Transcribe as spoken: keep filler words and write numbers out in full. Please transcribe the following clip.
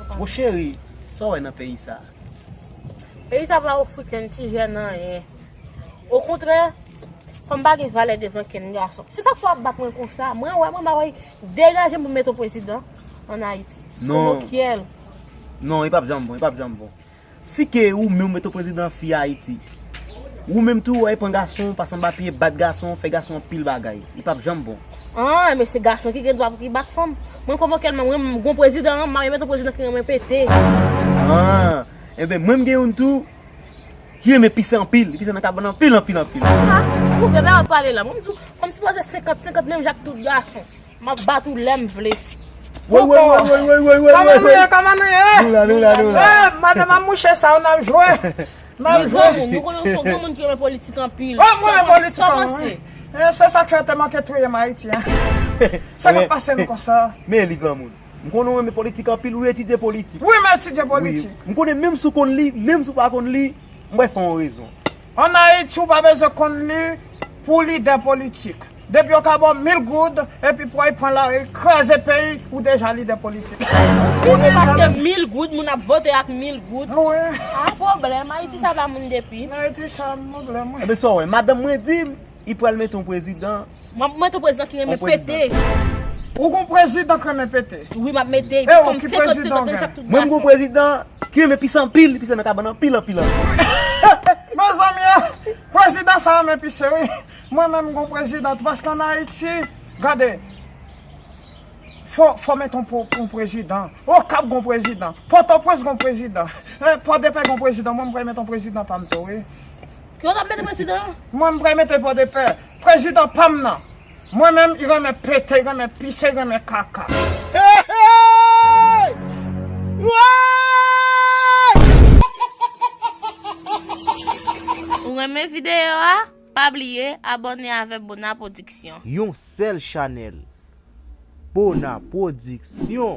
Mon cheri, sa w wè nan peyi sa? Peyi sa pa ofri kenn ti jèn anyen. Okontrè, fanm pa gen valè devan kenn gason. Se sa k fè w ap bat mwen konsa. Mwen wè, mwen pa wè degaje m pou m met yon prezidan ann Ayiti. Non. Kolokyèl. Non, li p ap janm bon, li p ap janm bon. Si ke ou menm ou met yon prezidan fi Ayiti, ou menm tou, w ap pran gason, pase anba pye, bat gason, fè gason anpil bagay. Li p ap janm bon. Ah, men se gason ki gen dwa pou ki bat fanm. Mwen konvokèlman, mwen, m gon prezidan, m ap met yon prezidan ki renmen pete. Ah, enben, mwen m gen youn tou, ki renmen pise anpil, li pise nan kabann anpil, anpil, anpil. Ah, ou vle, men w ap pale la. Mwen, m di w, fanm sipoze senkant senkant menm jan ak tout gason. M ap bat ou lè m vle. Woy, woy, woy, woy, woy, woy, woy, woy, Kòman nou ye, woy. Kòman nou ye? Nou la, nou la, nou la. Eh, madanm, a mouche sa, n ap jwe. N ap jwe. Granmoun, nou konnen w se yon granmoun ki renmen politik anpil. Oh, mwen renmen politik anpil, wi. Eh, se sa k fè te manke touye m Ayiti, en. Sa k ap pase nou konsa? Men li granmoun. M konnen w renmen politik anpil, ou etidye politik. Wi, m etidye politik. Wi. M konnen menm si w konn li, menm si w pa konn li, m pral fè yon rezon. Ann Ayiti, ou pa bezwen konn li pou lidè politik. Depi yo ka ba w mil goud, epi pou w al pran lari, kraze peyi, ou deja lidè politik. Fini paske mil goud, moun ap vote ak mil goud. Wi. Pa pwoblèm, Ayiti sa pa moun depi. Ayiti sa pwoblèm, wi. Enben, sa w wè, madanm mwen di m, li pral mete yon prezidan. M ap mete yon prezidan ki renmen pete. Ou gon prezidan k renmen pete? Wi, m ap mete. E ou, ki prezidan? Mwen, m gon prezidan ki renmen pise anpil, li pise nan kabann anpil, anpil, anpil. Mezanmi, prezidan sa renmen pise, wi. Mwen menm, m gon prezidan tou, paske ann Ayiti, gade, fò, fò mete yon po-, yon prezidan. Okap gon prezidan. Pòtoprens gon prezidan. Eh, Pòdepè gon prezidan. Mwen, m pral mete yon prezidan pa m tou, wi. Ki w t ap mete prezidan? Mwen, m pral mete Pòdepè. Prezidan pa m nan. Mwen menm, li renmen pete, li renmen pise, li renmen kaka. Hey, hey! Woy! Ou renmen videyo a? Pa bliye abòne avèk Bona Production. Yon sèl chanèl. Bona Production.